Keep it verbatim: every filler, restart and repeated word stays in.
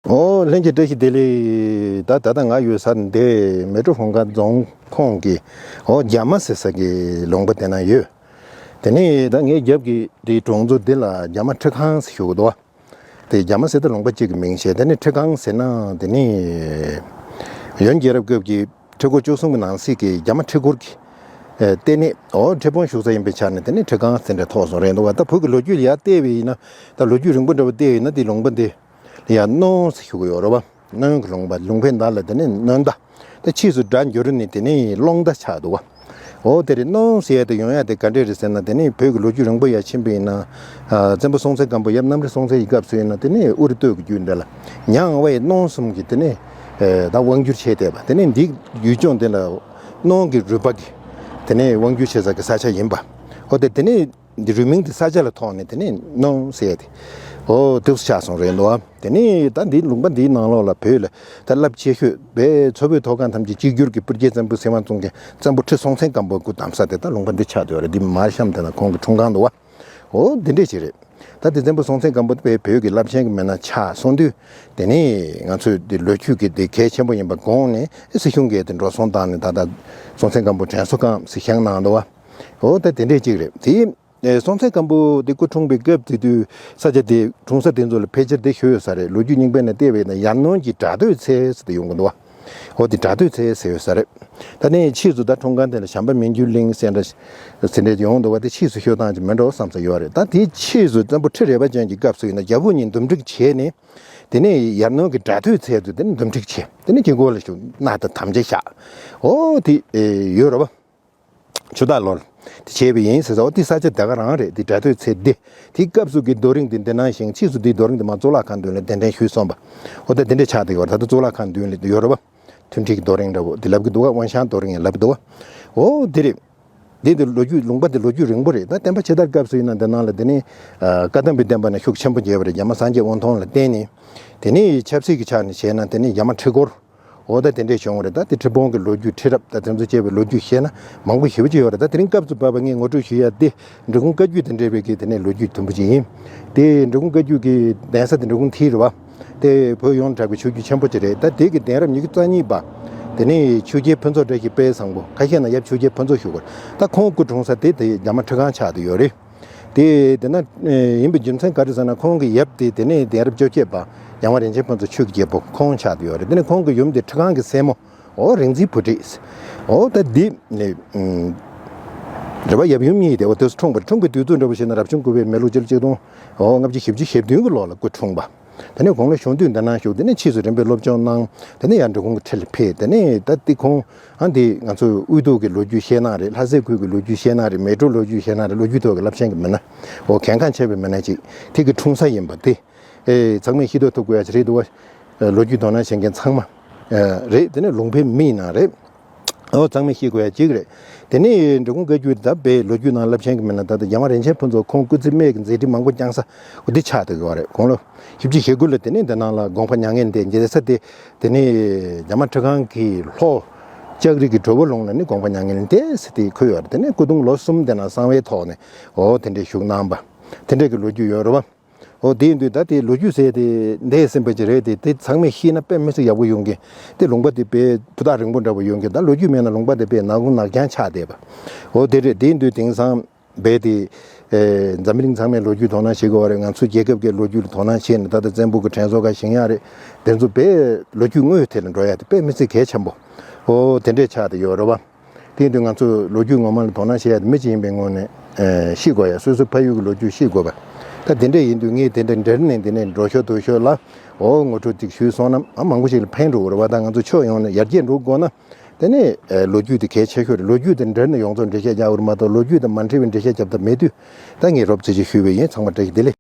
ཨོ་ལྷན་རྒྱས་བཀྲ་ཤིས་བདེ་ལེགས། ད་ད་ལྟ་ང་ཡོད་ས་འདི་མལ་གྲོ་གུང་དཀར་རྫོང་ཁོངས་ཀྱི་ཨོ་རྒྱ་མ་ཟེར་ས་གི་ལུང་པ་དེ་ན་ཡོད། དེ་ནས་ད་ངའི་རྒྱབ་ཀྱི་དེའི་གྲོང་ཚོ་འདི་ལ་རྒྱ་མ་ཁྲི་ཁང་ཟེར་ཞུ་གི་འདུག་བ། དེ་རྒྱ་མ་ཟེར་ད་ལུང་པ་གཅིག་གི་མིང་བྱས། དེ་ནས་ཁྲི་ཁང་ཟེར་ན་དེ་ནས་ཡོན་རྒྱལ་རབས་སྐབས་ཀྱི་ཁྲི་སྐོར་བཅུ་གསུམ་གྱི་ནང་གསེས་ཀྱི་རྒྱ་མ་ཁྲི་སྐོར་གྱི་ཨེ་ལྟེ་གནས་ཨོ་ཁྲི་སྤུངས་བཞུགས་ས་ཡིན་པའི་ཆ་ནས་དེ་ནས་ཁྲི་ཁང་ཟེར་འདྲ་ཐོགས་སོང་རེད་འདུག་བ། ད་བོད་ཀྱི་ལོ་རྒྱུས་ལ་ཡར་བལྟས་པ་ཡིན་ན། ད་ལོ་རྒྱུས་རིང་པོ་འདྲ་བོ་བལྟས་ཡིན་ན་དེ་ལུང་པ་འདི་ལ་ཡར་གནོན་ཟེར་ཞུ་གི་ཡོད་རེད་བ། གནོན་གྱི་ལུང་པ། ལུང་པའི་ནང་ལ་དེ་ནས་གནོན་མདའ། ད་ཕྱིས་སུ་སྒྲ་འགྱུར་ནས་དེ་ནས་སློང་མདའ་ཆགས་འདུག་བ། འོ་དེ་རེད། གནོན་ཟེར་ཡ་དེ་ཡོང་ཡ་དེ་ག་འདྲས་རེད་ཟེར་ན། དེ་ནས་བོད་ཀྱི་ལོ་རྒྱུས་རིང་པོ་ཡར་ཕྱིན་པ་ཡིན་ན། ཨ་བཙན་པོ་སྲོང་བཙན་སྒམ་པོ་ཡབ་གནམ་རི་སྲོང་བཙན་གྱི་སྐབས་སུ་ཡིན་ན་དེ་ནས་ཨུ་རུ་སྟོད་ཀྱི་རྒྱུད་འདི་ལ་ཉང་ཝེ་གནོན་གསུམ་གྱིས་དེ་ནས་ཨེ་ད་དབང་བསྒྱུར་བྱས་བསྡད་པ། དེ་ནས་འདི་ཡུལ་ལྗོངས་དེ་ལ་གནོན་གྱི་རུས་པ་གིས་དེ་ནས་དབང་བསྒྱུར་བྱེད་ས་གི་ས་ཆ་ཡིན་པ། འོ་དེ་དེ་ནས་འདི་རུས་མིང་དེ་ས་ཆ་ལ་ཐོགས་ནས་དེ་ནས་གནོན་ཟེར་ཡ་དེ་འོ་དེ་ཆགས་སོང་རེད་འདུག་བ། དེ་ནས་ད་འདི་ལུང་པ་འདིའི་ནང་ལོགས་ལ་བོད་ལ་ད་རླབས་ཆེ་ཤོས་པའི་མཚོ་བོད་མཐོ་སྒང་ཐམས་ཅད་གཅིག་གྱུར་གྱི་སྤུར་རྒྱལ་བཙན་པོ་ཟིལ་དབང་བཙན་གྱི་བཙན་པོ་ཁྲི་སྲོང་བཙན་སྒམ་པོའི་སྐུ་བལྟམས་ས་དེ་ད་ལུང་པ་འདི་ཆགས་བསྡད་ཡོད་རེད། འདི་མར་ཤམ་དེ་ན་ཁོང་གི་འཁྲུངས་ཁང་འདུག་བ། འོ་འདི་འདྲས་ཅིག་རེད། ད་དེ་བཙན་པོ་སྲོང་བཙན་སྒམ་པོ་དེ་བོད་ཀྱི་རླབས་ཆེན་གྱི་མི་སྣ་ཆགས་སོང་དུས། དེ་ནས་ང་ཚོས་དེ་ལོ་རྒྱུས་ཀྱི་དེ་གལ་ཆེན་པོ་ཡིན་པ་དགོངས་ནས་སྲིད་གཞུང་གིས་དེ་འགྲོ་སོང་བཏང་ནས་ད་ལྟ་སྲོང་བཙན་སྒམ་པོ་དྲན་གསོ་ཁང་ཟེར་བཞེངས་གནང་འདུག་བ། འོ་ད་དེ་འདྲས་ཅིག་རེད། དེ་ཨེ་སྲོང་བཙན་སྒམ་པོ་དེ་སྐུ་འཁྲུངས་པའི་སྐབས་དེ་དུས་ས་ཆ་དེ་འཁྲུངས་ས་དེ་ཚོ་ལ་ཕལ་ཆེར་དེ་ཞུ་ཡོད་ས་རེད། ལོ་རྒྱུས་རྙིང་པ་ནས་བལྟས་པ་ཡིན་ན་ཡར་སྣོན་གྱི་བྲག་སྟོད་ཚལ་ཟེར་དེ་ཡོང་གི་འདུག་བ། འོ་དེ་བྲག་སྟོད་ཚལ་ཟེར་ཡོད་ས་རེད། ད་ནས་ཕྱིས་སུ་ད་འཁྲུངས་སྐར་དེ་ལ་བྱམས་པ་མི་འགྱུར་གླིང་ཟེར་འདྲ་ཟེར་འདྲ་ཡོང་འདུག་བ། དེ་ཕྱིས་སུ་ཤོད་སྟངས་ཅིག་མིན་འགྲོ་བསམ་ས་ཡོད་རེད། ད་དེའི་ཕྱིས་སུ་བཙན་པོ་ཁྲི་རལ་པ་ཅན་གྱི་སྐབས་སུ་ཡིན་ན་རྒྱལ་པོ་གཉིས་འདུམ་འགྲིག་བྱས་ནས། དེ་ནས་ཡར་སྣོན་གྱི་བྲག་སྟོད་ཚལ་དུ་དེ་ནས་འདུམ་འགྲིག་བྱས། དེ་ནས་དཀྱིལ་འཁོར་ལ་བཞུགས་མནའ་དང་དམ་བཅའ་བཞག་འོ་དེ་ཡོད་རེད་བ། ཆུ་སྟག་ལོར་དེ་བྱས་པ་ཡིན་ཟེར་ས། འོ་དེ་ས་ཆ་དེ་ག་རང་རེད། དེ་བྲག་སྟོད་ཚལ་དེ། དེའི་སྐབས་སུ་གི་རྡོ་རིང་དེ་འདི་ནང་བཞེངས། ཕྱིས་སུ་དེའི་རྡོ་རིང་དེ་མར་གཙུག་ལག་ཁང་མདུན་ལ་གདན་འདྲེན་ཞུས་སོང་བ། འོ་ད་དེ་འདྲས་ཆགས་བསྡད་ཡོད་རེད། ད་ལྟ་གཙུག་ལག་ཁང་མདུན་ལ་ཡོད་རེད་བ། མཐུན་འབྲེལ་གྱི་རྡོ་རིང་འདྲ་བོ་དེ་ལབ་ཀྱི་འདུག་བ། དབོན་ཞང་རྡོ་རིང་ཡང་ལབ་ཀྱི་འདུག་བ། འོ་དེ་རེད། འདི་འདི་ལོ་རྒྱུས་ལུང་པ་འདི་ལོ་རྒྱུས་རིང་པོ་རེད། ད་བསྟན་པ་ཆེ་དར་སྐབས་སུ་ཡིན་ན་འདི་ནང་ལ་དེ་ནས་ཨ་བཀའ་གདམས་པའི་བསྟན་པ་ནས་ཤུགས་ཆེན་པོ་རྒྱས་པ་རེད། རྒྱ་མ་སངས་རྒྱས་དབང་ཐང་ལ་བརྟེན་ནས། དེ་ནས་ཆབ་སྲིད་ཀྱི་ཆ་ནས་བྱས་ན་དེ་ནས་རྒྱ་མ་ཁྲི་སྐོར། འོ་ད་དེ་འདྲས་བྱུང་བ་རེད། ད་དེ་ཁྲི་སྤུངས་ཀྱི་ལོ་རྒྱུས། ཁྲི་རབས་ད་དེ་ཚོ་བཅས་པའི་ལོ་རྒྱུས་བཤད་ན་མང་པོ་ཞེ་པོ་ཅིག་ཡོད་རེད། ད་དེ་རིང་སྐབས་སུ་བབས་པ་ངས་ངོ་སྤྲོད་ཞུ་ཡ་དེ་འབྲི་གུང་བཀའ་བརྒྱུད་དང་འབྲེལ་བའི་གི་དེ་ནས་ལོ་རྒྱུས་དུམ་བུ་ཅིག་ཡིན། དེ་འབྲི་གུང་བཀའ་བརྒྱུད་ཀྱི་གདན་ས་དེ་འབྲི་གུང་མཐིལ་རེད་བ། དེ་བོད་ཡོངས་གྲགས་པའི་ཆོས་བརྒྱུད་ཆེན་པོ་ཅིག་རེད། ད་དེ་གི་གདན་རབས་ཉི་ཤུ་རྩ་གཉིས་པ། དེ་ནས་ཆོས་རྒྱལ་ཕུན་ཚོགས་བཀྲ་ཤིས་དཔལ་བཟང་པོ། ཁ་ཤས་ན་ཡབ་ཆོས་རྒྱལ་ཕུན་ཚོགས་ཞུ་གི་རེད། ད་ཁོང་སྐུ་འཁྲུངས་ས་དེ་དེ་རྒྱ་མ་ཁྲི་ཁང་ཆགས་བསྡད་ཡོད་རེད། དེ་དེ་ན་ཨེ་ཡིན་པའི་རྒྱུ་མཚན་ག་རེ་ཟེར་ན། ཁོང་གི་ཡབ་དེ་དེ་ནས་གདན་རབས་བཅོ་བརྒྱད་པ་རྒྱལ་དབང་རིན་ཆེན་ཕུན་ཚོགས་ཆོས་ཀྱི་རྒྱལ་པོ་ཁོང་ཆགས་བསྡད་ཡོད་རེད། དེ་ནས་ཁོང་གི་ཡུམ་དེ་ཁྲི་ཁང་གི་སྲས་མོ། འོ་རིག་འཛིན་བུ་ཁྲིད། འོ་ད་འདི་ནི་ཨུམ་རེད་བ། ཡབ་ཡུམ་གཉིས་དེ་འོ་དེ་སུ་འཁྲུངས་པ་རེད། འཁྲུངས་པའི་དུས་ཚོད་འདྲ་པོ་བཤད་ན་རབ་བྱུང་དགུ་པའི་མེ་ལོ་སྤྱི་ལོ་ཆིག་སྟོང་འོ་ལྔ་བཅུ་ཞེ་བདུན་གྱི་ལོ་ལ་སྐུ་འཁྲུངས་པ། དེ་ནས་དགུང་ལོ་གཞོན་དུས་འདི་ན་བཞུགས། དེ་ནས་ཕྱིས་སུ་རིམ་པས་སློབ་སྦྱོང་གནང་། དེ་ནས་ཡང་འབྲི་གུང་གི་ཁྲི་ལ་ཕེབས། དེ་ནས་ད་ལྟ་ཁོང་ཨ་འདི་ང་ཚོའི་དབུས་གདུགས་ཀྱི་ལོ་རྒྱུས་བཤད་ན་རེད། ལྷ་སའི་ཁུལ་གྱི་ལོ་རྒྱུས་བཤད་ན་རེད། མལ་གྲོ་ལོ་རྒྱུས་བཤད་ན་རེད། ལོ་རྒྱུས་ཐོག་གི་རླབས་ཆེན་གྱི་མི་སྣ། འོ་གལ་འགངས་ཆེ་བའི་མི་སྣ་ཅིག་དེ་གི་འཁྲུངས་ས་ཡིན་པ་དེ། ཨེ་ཚང་མས་ཤེས་རྟོགས་ཐུབ་དགོས་ཡ་ཅིག་རེད་འདུག་བ། ལོ་རྒྱུས་དོ་སྣང་བྱེད་མཁན་ཚང་མ་རེད། དེ་ནས་ལུང་པའི་མི་ཡིན་ན་རེད། འོ་ཚང་མས་ཤེས་དགོས་ཡ་གཅིག་རེད། དེ་ནས་འབྲི་གུང་བཀའ་བརྒྱུད་ད་དཔེ་ལོ་རྒྱུས་ནང་རླབས་ཆེན་གྱི་མི་སྣ་ད་ལྟ་རྒྱལ་དབང་རིན་ཆེན་ཕུན་ཚོགས་ཁོང་སྐུ་ཚེ་སྨད་ཀྱི་མཛད་འཕྲིན་མང་པོ་བསྐྱངས་ས་འོ་འདི་ཆགས་བསྡད་ཡོད་རེད། དགུང་ལོ་བཞི་བཅུ་ཞེ་དགུ་ལ་དེ་ནས་འདི་ནང་ལ་དགོངས་པ་མྱ་ངན་ལས་འདས་མཛད་ས་དེ། དེ་ནས་རྒྱ་མ་ཁྲི་ཁང་གི་ལྷོ་ལྕགས་རི་གི་གྲོ་བོ་ལུང་ལ་ནི་དགོངས་པ་མྱ་ངན་ལས་འདས་ཟེར་དེ་འཁོད་ཡོད་རེད། དེ་ནས་སྐུ་གདུང་ལོ་གསུམ་དེ་ན་གསང་བའི་ཐོག་ནས་འོ་དེ་འདྲས་བཞུགས་གནང་པ། དེ་འདྲས་ཀྱི་ལོ་རྒྱུས་ཡོད་རེད་བ། འོ་དེ་ཡིན་དུས་ད་དེ་ལོ་རྒྱུས་ཟེར་དེ་འདས་ཟིན་པ་ཅིག་རེད་དེ། དེ་ཚང་མས་ཤེས་ན་དཔེ་མི་སྲིད་ཡག་པོ་ཡོང་གི། དེ་ལུང་པ་དེ་དཔེ་ཕུ་ཐག་རིང་པོ་འདྲ་པོ་ཡོང་གི། ད་ལོ་རྒྱུས་མེད་ན་ལུང་པ་དེ་དཔེ་ནག་ཁུང་ནག་རྐྱང་ཆགས་བསྡད་པ། འོ་དེ་རེད། དེ་ཡིན་དུས་དེང་སང་རྦད་དེ་ཨེ་འཛམ་གླིང་ཚང་མས་ལོ་རྒྱུས་དོ་སྣང་བྱེད་དགོས་པ་རེད། ང་ཚོ་རྒྱལ་ཁབ་ཀྱི་ལོ་རྒྱུས་ལ་དོ་སྣང་བྱས་ནས་ད་ལྟ་བཙན་པོ་གི་དྲན་གསོ་ཁང་བཞེངས་ཡག་རེད། དེ་ཚོ་དཔེ་ལོ་རྒྱུས་དངོས་ཐད་ལ་འགྲོ་ཡག་དེ་དཔེ་མི་སྲིད་གལ་ཆེན་པོ་འོ་དེ་འདྲས་ཆགས་བསྡད་ཡོད་རེད་བ། དེ་ཡིན་དུས་ང་ཚོས་ལོ་རྒྱུས་ངོ་མ་ལ་དོ་སྣང་བྱེད་ཡ་དེ་མི་གཅིག་ཡིན་པའི་ངོས་ནས་ཨེ་ཤེས་དགོས་ཡ། སོ་སོའི་ཕ་ཡུལ་གྱི་ལོ་རྒྱུས་ཤེས་དགོས་པ། ད་དེ་འདྲས་ཡིན་དུས་ངས་དེ་འདྲ་འབྲེལ་ནས་འདི་ནས་འགྲོ་ཤོག་འདུག་ཤོག་ལ་འོ་ངོ་སྤྲོད་ཅིག་ཞུས་སོང་ན་ཨ་མང་པོ་ཞིག་ལ་ཕན་འགྲོ་གི་རེད་བ། ད་ང་ཚོ་ཕྱོགས་ཡོངས་ནས་ཡར་རྒྱས་འགྲོ་དགོས་ན་དེ་ནས་ཨེ་ལོ་རྒྱུས་དེ་གལ་ཆེ་ཤོས་རེད། ལོ་རྒྱུས་དེ་འབྲེལ་ནས་ཡོངས་རྫོགས་འགྲེལ་བཤད་རྒྱག་དགོས་རེད་མ་གཏོགས་ལོ་རྒྱུས་དང་མ་འབྲེལ་བའི་འགྲེལ་བཤད་རྒྱབ་ཐབས་མེད་དུས། ད་ངས་རོབ་ཙམ་ཅིག་ཞུས་པ་ཡིན། ཚང་མ་བཀྲ་ཤིས་བདེ་ལེགས།